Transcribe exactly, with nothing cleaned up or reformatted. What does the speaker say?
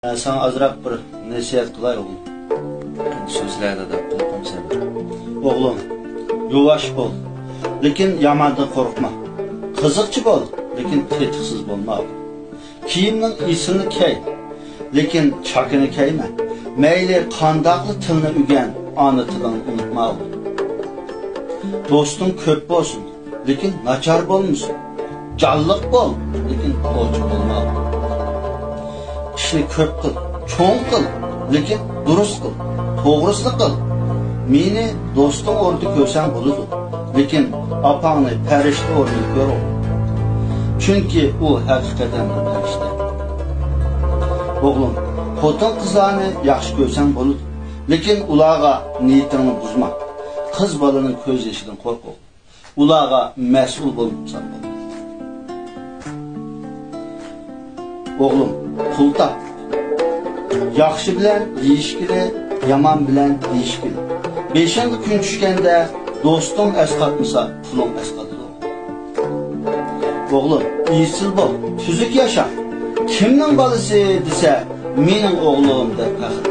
ساڭا ئازراق بىر نەسىھەت قىلاي، ئوغلۇم. سۆزلە، دادا، قۇلىقىم سەندە. ئوغلۇم، يۇۋاش بول، لېكىن ياماندىن قورقما. قىزىقچى بول، لېكىن تېتىقسىز بولما، ئوغلۇم. كىيىمنىڭ ئېسىلىنى كىي، لېكىن چاكىنى كىيمە. مەيلى قانداقلا تىلنى ئۆگەن، ئانا تىلىڭنى ئۇنتۇما، ئوغلۇم. دوستۇڭ كۆپ بولسۇن، لېكىن ناچار بولمىسۇن. جانلىق بول، لېكىن ئوچۇق بولما. ئىشنى كۆپ قىل، چوڭ قىل، لېكىن دۇرۇس قىل، توغرىسىنى قىل. مېنى دوستۇڭ ئورنىدا كۆرسەڭ بولىدۇ، لېكىن ئاپاڭنى پەرىشتە ئورنىدا كۆر، ئوغلۇم. چۈنكى ئۇ ھەقىقەتەن بىر پەرىشتە. ئوغلۇم، خوتۇن-قىزلارنى ياخشى كۆرسەڭ بولىدۇ، لېكىن ئۇلارغا نىيىتىڭنى بۇزما. قىز بالىنىڭ كۆز يېشىدىن قورق، ئوغلۇم. ئۇلارغا مەسئۇل بولمىساڭ بولىدۇ. ئوغلۇم، پۇل تاپ. ياخشى بىلەن يېيىشكىلى، يامان بىلەن دېيىشكىلى. بېشىڭغا كۈن چۈشكەندە دوستۇڭ ئەسقاتمىسا، پۇلۇڭ ئەسقاتىدۇ. ئوغلۇم، ئېسىل بول، تۈزۈك ياشا. كىمنىڭ بالىسى دېسە، مېنىڭ ئوغلۇم دەپ پەخىر.